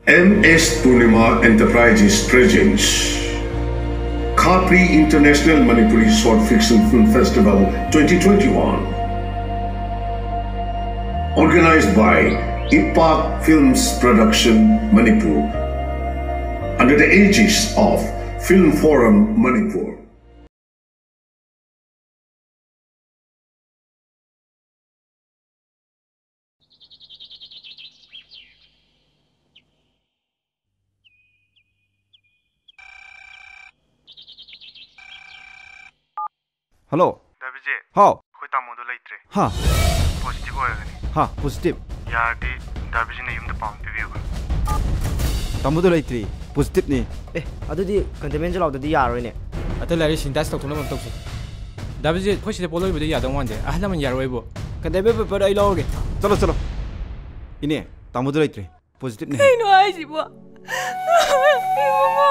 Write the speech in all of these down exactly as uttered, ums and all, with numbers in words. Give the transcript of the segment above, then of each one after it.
M S Purnima Enterprises presents Khapri International Manipuri Short Fiction Film Festival twenty twenty-one. Organized by Ipak Films Production Manipur, under the aegis of Film Forum Manipur. Hello. ꯗꯥ ꯕꯤꯖꯦ, ꯍꯥꯎ꯫ ꯑꯩꯈꯣꯏ ꯇꯥꯃꯣꯗꯣ ꯂꯩꯇ꯭ꯔꯦ꯫ ꯍꯥ? Positive ꯑꯣꯏꯔꯒꯅꯤ꯫ ꯍꯥ, positive? ꯌꯥꯔꯗꯤ ꯗꯥ ꯕꯤꯖꯦꯅ ꯌꯨꯝꯗ ꯄꯥꯎ ꯑꯃ ꯄꯤꯕꯤꯌꯨꯕ꯫ ꯇꯥꯃꯣꯗꯣ ꯂꯩꯇ꯭ꯔꯤ꯫ Positive ꯅꯤ꯫ ꯑꯦ, ꯑꯗꯨꯗꯤ containment zone ꯂꯥꯎꯗꯗꯤ ꯌꯥꯔꯣꯏꯅꯦ꯫ ꯑꯇꯩ ꯂꯥꯏꯔꯤ sanitize ꯇꯧꯊꯣꯛꯅꯕ ꯑꯃ ꯇꯧꯁꯤ꯫ ꯗꯥ ꯕꯤꯖꯦ, ꯑꯩꯈꯣꯏ ꯁꯤꯗ ꯄꯣꯠ ꯂꯣꯏꯕꯗꯤ ꯌꯥꯗꯧ ꯃꯥꯟꯗꯦ꯫ ꯑꯍꯜ ꯂꯃꯟ ꯌꯥꯔꯣꯏꯕꯣ꯫ Containment paper ꯑꯩ ꯂꯧꯔꯒꯦ꯫ ꯆꯠꯂꯣ, ꯆꯠꯂꯣ꯫ ꯏꯅꯦ, ꯇꯥꯃꯣꯗꯣ ꯂꯩꯇ꯭ꯔꯤ꯫ Positive ꯅꯤ꯫ ꯀꯩꯅꯣ ꯍꯥꯏꯁꯤꯕꯣ? ꯏꯕꯨꯡꯉꯣ꯫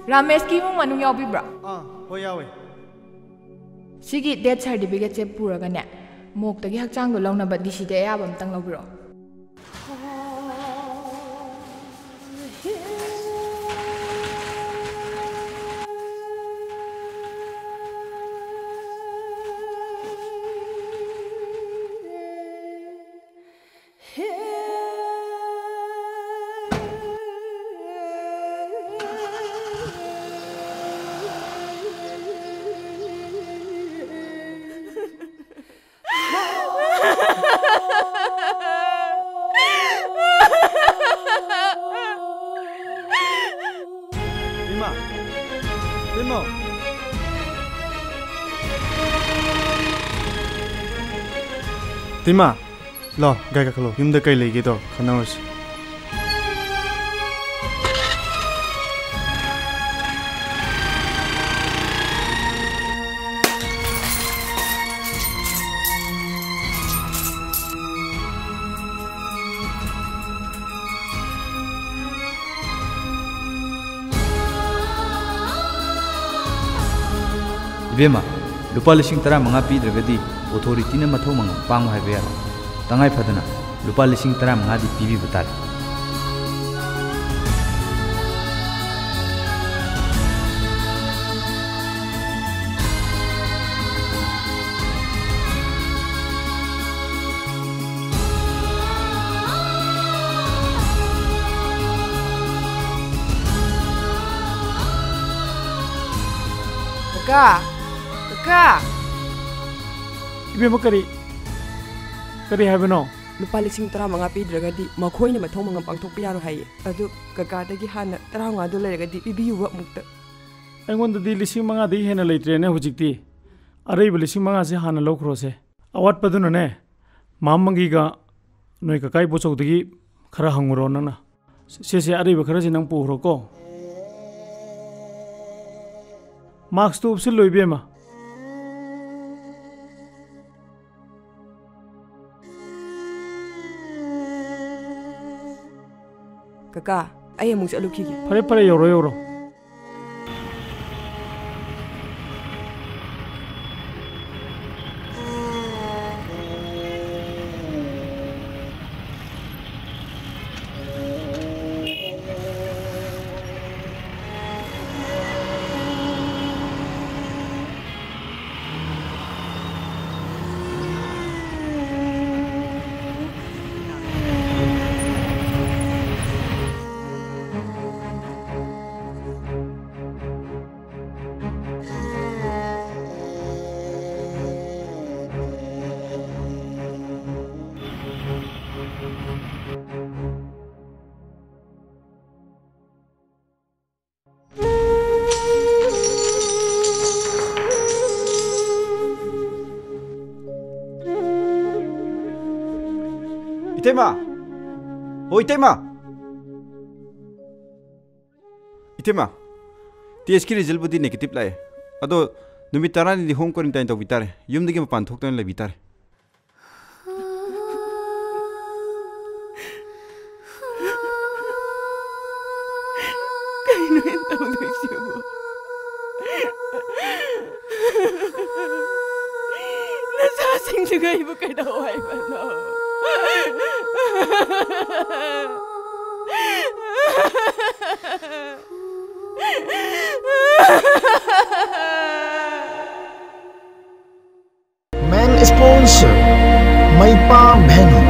ꯔꯥꯃꯦꯁꯀꯤ ꯏꯃꯨꯡ ꯃꯅꯨꯡ ꯌꯥꯎꯕꯤꯕ꯭ꯔꯥ? ꯑꯥ, ꯍꯣꯏ, ꯌꯥꯎꯋꯦ꯫ ꯁꯤꯒꯤ death certificate ꯁꯦ ꯄꯨꯔꯒꯅꯦ, ꯃꯣꯛꯇꯒꯤ ꯍꯛꯆꯥꯡꯗꯣ ꯂꯧꯅꯕ ꯗꯤ ꯁꯤꯗ ꯑꯌꯥꯕ ꯑꯝꯇꯪ ꯂꯧꯕꯤꯔꯛꯑꯣ꯫ ꯇꯤꯃꯥ! ꯇꯤꯃꯥ! ꯇꯤꯃꯥ! ꯂꯥꯎ, ꯒꯥꯔꯤ ꯀꯥꯈꯠꯂꯣ꯫ ꯌꯨꯝꯗ ꯀꯩ ꯂꯩꯒꯦꯗꯣ ꯈꯟꯅꯔꯨꯁꯤ꯫ ꯏꯕꯦꯝꯃ, ꯂꯨꯄꯥ ꯂꯤꯁꯤꯡ ꯇꯔꯥꯃꯉꯥ ꯄꯤꯗ꯭ꯔꯒꯗꯤ ꯑꯣꯊꯣꯔꯤꯇꯤꯅ ꯃꯊꯧ ꯃꯉꯝ ꯄꯥꯡꯉꯨ ꯍꯥꯏꯕ ꯌꯥꯔꯣꯏ꯫ ꯇꯉꯥꯏ ꯐꯗꯅ ꯂꯨꯄꯥ ꯂꯤꯁꯤꯡ ꯇꯔꯥꯃꯉꯥꯗꯤ ꯄꯤꯕꯤꯕ ꯇꯥꯔꯦ꯫ ꯀꯀꯥ! ꯀꯀꯥ! ꯏꯕꯦꯝꯃ, ꯀꯔꯤ, ꯀꯔꯤ ꯍꯥꯏꯕꯅꯣ? ꯂꯨꯄꯥ ꯂꯤꯁꯤꯡ ꯇꯔꯥꯃꯉꯥ ꯄꯤꯗ꯭ꯔꯒꯗꯤ ꯃꯈꯣꯏꯅ ꯃꯊꯧ ꯃꯉꯝ ꯄꯥꯡꯊꯣꯛꯄ ꯌꯥꯔꯣꯏ ꯍꯥꯏꯌꯦ꯫ ꯑꯗꯨ ꯀꯀꯥꯗꯒꯤ ꯍꯥꯟꯅ ꯇꯔꯥꯃꯉꯥꯗꯣ ꯂꯩꯔꯒꯗꯤ ꯄꯤꯕꯤꯌꯨꯕ ꯑꯃꯨꯛꯇ꯫ ꯑꯩꯉꯣꯟꯗꯗꯤ ꯂꯤꯁꯤꯡ ꯃꯉꯥꯗꯒꯤ ꯍꯦꯟꯅ ꯂꯩꯇ꯭ꯔꯦꯅꯦ ꯍꯧꯖꯤꯛꯇꯤ꯫ ꯑꯔꯩꯕ ꯂꯤꯁꯤꯡ ꯃꯉꯥꯁꯦ ꯍꯥꯟꯅ ꯂꯧꯈ꯭ꯔꯣꯁꯦ꯫ ꯑꯋꯥꯠꯄꯗꯨꯅꯅꯦ, ꯃꯥꯝ ꯃꯪꯒꯤꯒ ꯅꯣꯏ ꯀꯀꯥ ꯏꯕꯣꯆꯧꯗꯒꯤ ꯈꯔ ꯍꯪꯉꯨꯔꯣ ꯅꯪꯅ꯫ ꯁꯦ, ꯁꯦ, ꯑꯔꯩꯕ ꯈꯔꯁꯤ ꯅꯪ ꯄꯨꯈ꯭ꯔꯣꯀꯣ꯫ ꯃꯥꯛꯁꯇꯨ ꯎꯞꯁꯤꯜꯂꯣ, ꯏꯕꯦꯝꯃ꯫ ꯀꯀꯥ, ꯑꯩ ꯑꯃꯨꯛ ꯆꯠꯂꯨꯈꯤꯒꯦ꯫ ꯐꯔꯦ, ꯐꯔꯦ, ꯌꯧꯔꯣ, ꯌꯧꯔꯣ꯫ ꯏꯇꯩꯃ! ꯑꯣ, ꯏꯇꯩꯃ! ꯏꯇꯩꯃ, ꯇꯦꯁꯀꯤ ꯔꯤꯖꯜꯕꯨꯗꯤ ꯅꯦꯒꯦꯇꯤꯚ ꯂꯥꯛꯑꯦ, ꯑꯗꯣ ꯅꯨꯃꯤꯠ ꯇꯔꯥꯅꯤꯗꯤ ꯍꯣꯝ ꯀ꯭ꯋꯥꯔꯦꯟꯇꯥꯏꯟ ꯇꯧꯕꯤ ꯇꯥꯔꯦ, ꯌꯨꯝꯗꯒꯤ ꯃꯄꯥꯟ ꯊꯣꯛꯇꯅ ꯂꯩꯕꯤ ꯇꯥꯔꯦ꯫ ꯀꯩꯅꯣ ꯑꯩꯅ ꯇꯧꯗꯣꯏꯁꯤꯕꯣ? ꯅꯆꯥꯁꯤꯡꯗꯨꯒ ꯑꯩꯕꯨ ꯀꯩꯗꯧ ꯍꯥꯏꯕꯅꯣ? Main sponsor, Maipa Bhenu.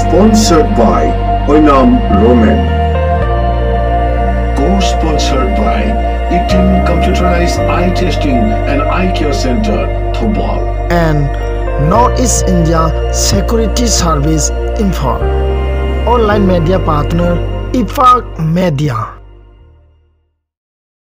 Sponsored by Oinam Roman. Co-sponsored by Itin Computerized Eye Testing and Eye Care Center, Thoubal. And North East India Security Service Imphal. Online media partner, Ipak Media.